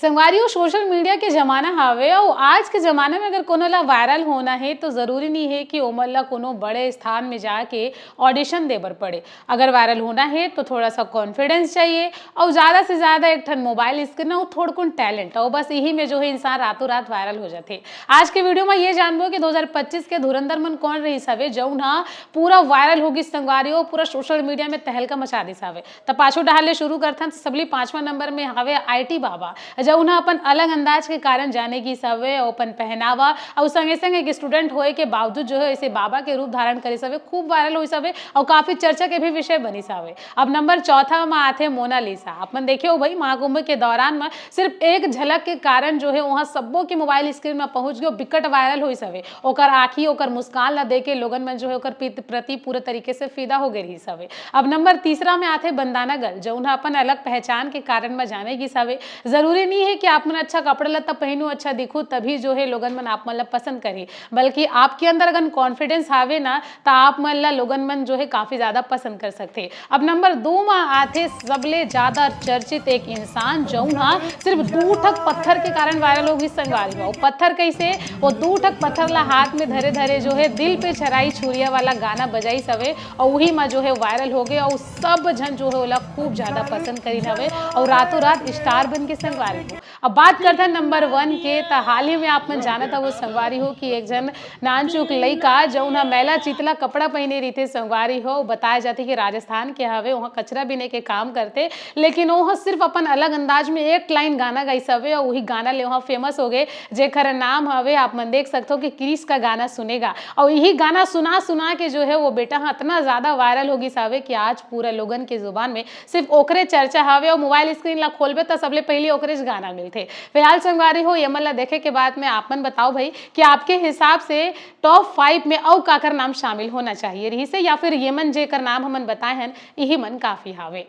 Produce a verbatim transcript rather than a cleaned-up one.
संगवारी हो, social media के जमाना हावे, अउ आज के जमाना में अगर कोनो ला वायरल होना हे, तो जरूरी नहीं है कि ओमन ला कोनो बड़े स्थान में जाके ऑडिशन दे बर पड़े। अगर वायरल होना हे, तो थोड़ा सा कॉन्फिडेंस चाहिए, अउ ज्यादा से ज्यादा एक ठन मोबाइल स्क्रीन अउ थोड़कुन टैलेंट, अउ बस यही में जो है इंसान रातों रात वायरल हो जाते। आज के वीडियो में ये जानबो कि दो हज़ार पच्चीस के धुरंधर मन कौन रहिस हवे, जउन ह पूरा वायरल होगी संगवारी हो, पूरा सोशल मीडिया में तहलका मचा दिस हवे। त पाछू डहार ले शुरू करथन, त सबले पांचवा नंबर में हवे आईटी बाबा, जउन ह अपन अलग अंदाज के कारण जाने गिस हवे, अउ अपन पहनावा अउ संगे संग एक स्टूडेंट होए के बावजूद जो है इसे बाबा के रूप धारण करिस हवे, खूब वायरल होइस हवे अउ काफी चर्चा के भी विषय बनिस हवे। अब नंबर चौथा म आथे मोनालिसा। आप मन देखे हो भाई, महाकुंभ के दौरान म सिर्फ एक झलक के कारण जो है वहाँ सब्बो के मोबाइल स्क्रीन म पहुंच गयो, बिकट वायरल होइस हवे। ओकर आँखी, ओकर मुस्कान ला देख के लोगन मन जो है ओकर पित-, प्रति पूरे तरीके से फिदा हो गए रहिस हवे। अब नंबर तीसरा में आथे बंदाना गर्ल, जउन ह अपन अलग पहचान के कारण म जाने गिस हवे। जरूरी नहीं है कि आप मन अच्छा कपड़ा लत्ता पहनू, अच्छा दिखू, तभी जो है लोगन मन आप मन ला पसंद करही, बल्कि आपके अंदर अगर कॉन्फिडेंस हावे ना, त आप मन ला लोगन मन जो है काफी ज्यादा पसंद कर सकथे। अब नंबर दो म आथे सबले ज्यादा चर्चित एक इंसान, जउन ह सिर्फ दू ठक पत्थर के कारण वायरल हो गिस संगवारी हो। पत्थर कैसे? वो दू ठक पत्थर ला हाथ में धरे धरे जो है दिल पे चराई छुरिया वाला गाना बजाइस हवे, अउ उही म जो है वायरल हो गए, अउ सब झन जो है ओला खूब ज्यादा पसंद करिन हवे, अउ रातों रात स्टार बन के संगवारी हो। अब बात करथन नंबर वन के, त हाल ही में आप मन जानत हवो संगवारी हो कि एक झन नानचुक लइका, जउन ह मैला चितला कपड़ा पहिने रहिथे संगवारी हो, बताया जाथे कि राजस्थान के हवे, वहाँ कचरा बीने के काम करथे, लेकिन ओह सिर्फ अपन अलग अंदाज में एक लाइन गाना गाइस हवे अउ उही गाना ले वहाँ फेमस हो गए, जेकर नाम हवे, आप मन देख सकथो कि क्रिश का गाना सुनेगा। अउ यही गाना सुना सुना के जो है वो बेटा ह इतना ज्यादा वायरल हो गिस हवे कि आज पूरा लोगन के जुबान में सिर्फ ओकरे चर्चा हवे अउ मोबाइल स्क्रीन ला खोलबे त सबले पहली ओकरे ज गाना मिलथे। फिलहाल संगवारी हो, ये मन ला देखे के बाद में आप मन बताओ भाई कि आपके हिसाब से टॉप फाइव में अउ काकर नाम शामिल होना चाहिए रहिसे, या फिर ये मन जेकर नाम हमन बताए हन, यही मन काफी हावे।